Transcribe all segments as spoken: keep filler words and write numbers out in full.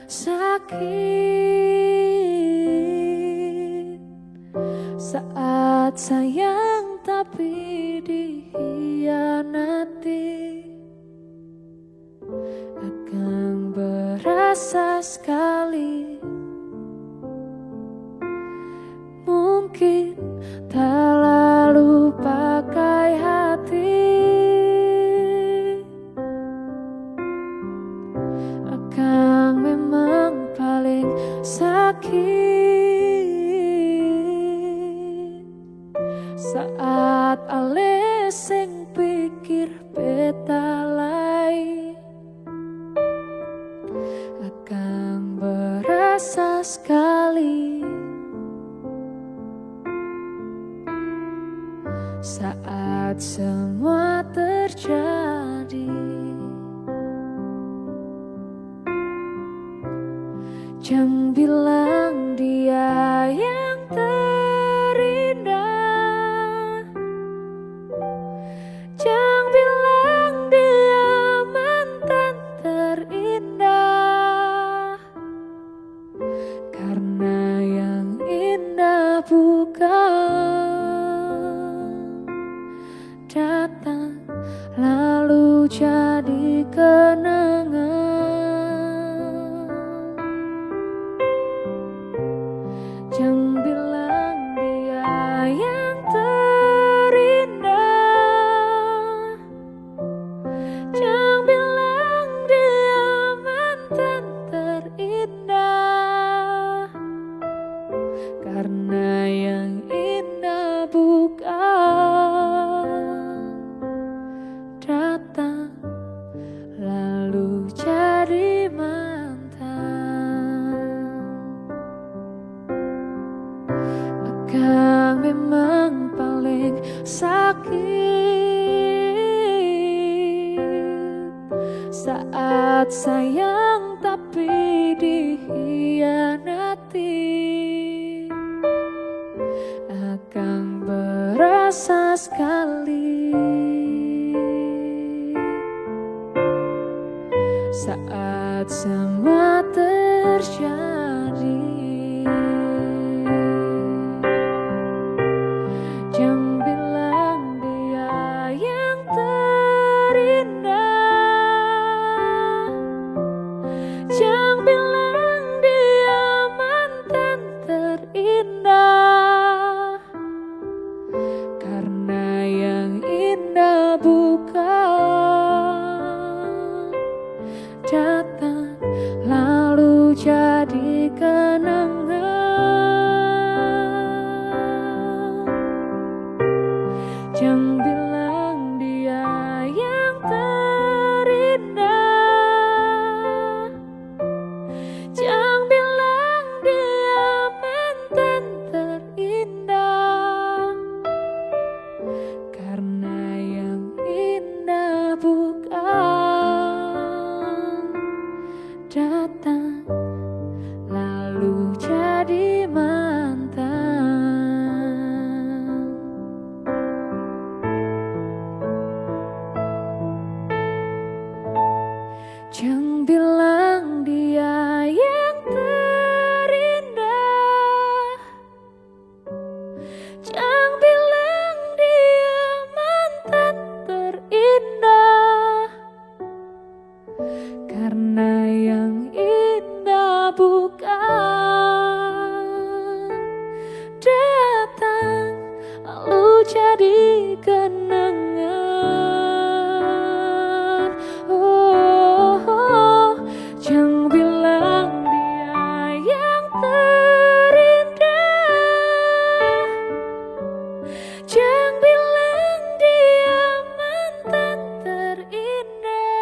Sakit saat sayang tapi dikhianati, akang berasa skali. Mungkin talalu pakai hati, akang memang paleng sakit. Saat ale seng pikir beta lai, akang berasa skali. Saat semua terjadi, jang bilang dia yang terindah. Jang bilang dia mantan terindah, karna yang indah bukan datang lalu jadi kenangan. Jang bilang dia yang terindah. Jang bilang dia mantan terindah, karna yang indah bukan datang lalu jadi mantan. Akang memang paleng sakit saat sayang tapi dikhianati. Akang berasa skali saat semua terjadi. Jang bilang dia yang terindah. Jang bilang dia mantan terindah, karna yang indah bukan datang lalu jadi kenangan. Jang bilang dia yang terindah. Jang bilang dia mantan terindah, karna yang indah bukan datang lalu jadi mantan. Jang bilang dia yang terindah. Jang bilang dia mantan terindah. Karna yang indah bukan datang lalu jadi kenangan. Oh, oh, jang bilang dia yang terindah. Jang bilang dia mantan terindah.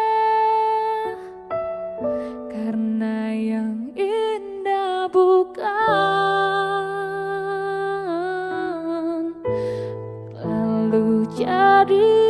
Karna yang indah bukan lalu jadi